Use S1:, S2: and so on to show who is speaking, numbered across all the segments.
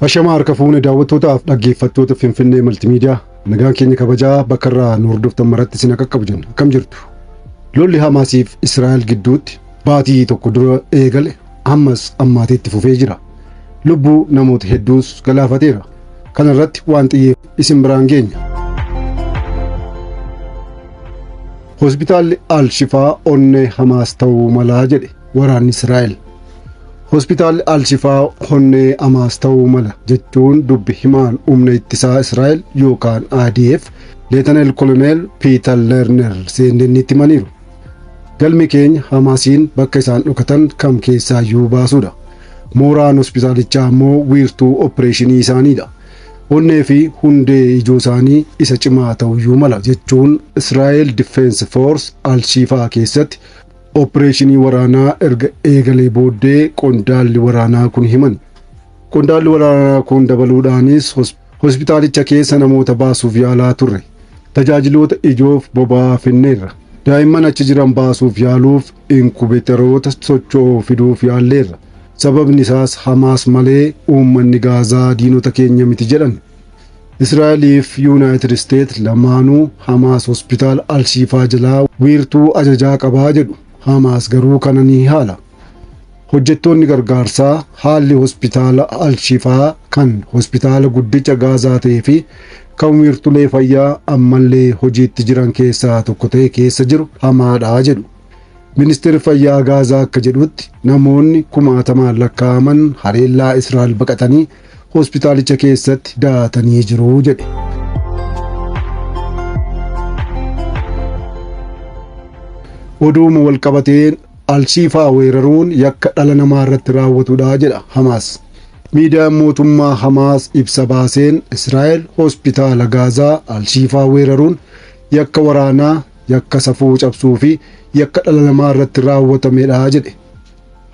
S1: Ashamaa harka fuune daawwattootaaf dhaggeeffattoota Finfinnee Maltimiidiyaa nagaan keenya kabajaa bakka irraa nu hordoftan maratti isin qaqqabu jenna. Akkam jirtu? Lolli Hamaasiif Israa'el gidduutti baatii tokko dura eegale ammas ammaateetti fufee jira. Lubbuu namoota hedduus galaafateera. Kana irratti waan xiyyeef isin biraan geenya. Hospitaalli Al-Shifaa onnee Hamaas ta'uu malaa jedhe waraanni Israa'el. Hospitaalli Al-Shifaa onnee Hamaas ta'uu mala jechuun dubbi himaan humna ittisaa Israa'el yookaan IDF Leetaneel Koloneel Piiter Lerner CNN'tti himaniiru. Galmi keenya Hamaasiin bakka isaan dhokatan kam keessaayyuu baasuudha. Mooraan hospitaalichaa immoo wiirtuu opereeshinii isaaniidha. Onnee fi hundee ijoo isaanii isa cimaa ta'uyyuu mala jechuun Israa'el Defense Force Al-Shifaa keessatti opereeshinii waraanaa erga eegalee booddee qondaalli waraanaa kun himan. Qondaalli waraanaa kun dabaluudhaanis hospitaalicha keessa namoota baasuuf yaalaa turre. Tajaajiloota ijoof boba'aa finneerra. Daa'imman achi jiran baasuuf yaaluuf inkubeeteroota socho'oo fiduuf yaalleerra. Sababni isaas Hamaas malee uummanni Gaazaa diinota keenya miti jedhan. Israa'eliif Yuunaayitid Isteet lamaanuu Hamaas hospitaala Al-Shifaa jalaa wiirtuu ajajaa qabaa jedhu. Hamaas garuu kana ni haala. Hojjettoonni gargaarsaa haalli hospitaala Al-Shifaa kan hospitaala guddicha Gaazaa ta'ee fi kan wiirtulee fayyaa ammallee hojiitti jiran keessaa tokko ta'e keessa jiru hamaadha jedhu. Ministeerri fayyaa Gaazaa akka jedhutti namoonni kumaatamaan lakkaa'aman haleellaa Israa'el baqatanii hospitaalicha keessatti daatanii jiru jedhe. Oduuma walqabateen Al-Shifaa weeraruun yakka dhala namaa irratti raawwatudha jedha Hamaas. Miidiyaan mootummaa Hamaas ibsa baaseen Israa'el hospitaala Gaazaa Al-Shifaa weeraruun yakka waraanaa, yakka safuu cabsuu fi yakka dhala namaa irratti raawwatamedha jedhe.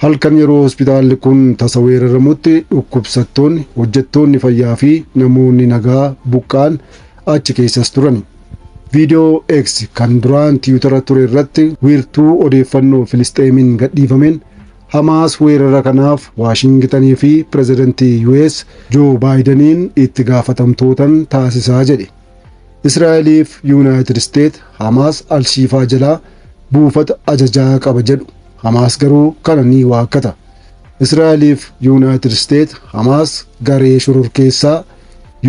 S1: Halkan yeroo hospitaalli kun tasa weeraramutti dhukkubsattoonni, hojjettoonni fayyaa fi namoonni nagaa buqqaan achi keessas turan. Viidiyoo X kan duraan Tiwutara ture irratti wiirtuu odeeffannoo Filisxeemiin gadhiifameen Hamaas weerara kanaaf Waashingitanii fi pirezidantii US Joo Baayidaniin itti gaafatamtootan taasisaa jedhe. Israa'eliif Yuunaayitid Isteet Hamaas Al-Shifaa jalaa buufata ajajaa qaba jedhu. Hamaas garuu kana ni waakkata. Israa'eliif Yuunaayitid Isteet Hamaas garee shororkeessaa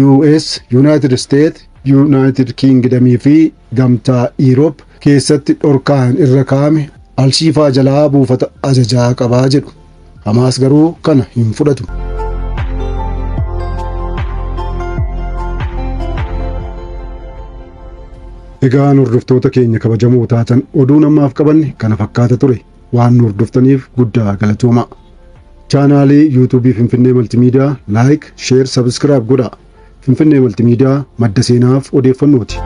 S1: US, Yuunaayitid Isteet, Yuunaayitid Kiingidamii fi gamtaa Iiroop keessatti dhorkaan irra kaa'ame Al-Shifaa jalaa buufata ajajaa qabaa jedhu. Hamaas garuu kana hin fudhatu. Egaan hordoftoota keenya kabajamoo taatan oduu namaaf qabanne kana fakkaata ture. Waan nu hordoftaniif guddaa galatoomaa. Chaanaalii yuutuubii Finfinnee Maltimiidiyaa laayik, sheer, sabskiraayib godhaa. Finfinnee Maltimiidiyaa madda seenaaf odeeffannooti.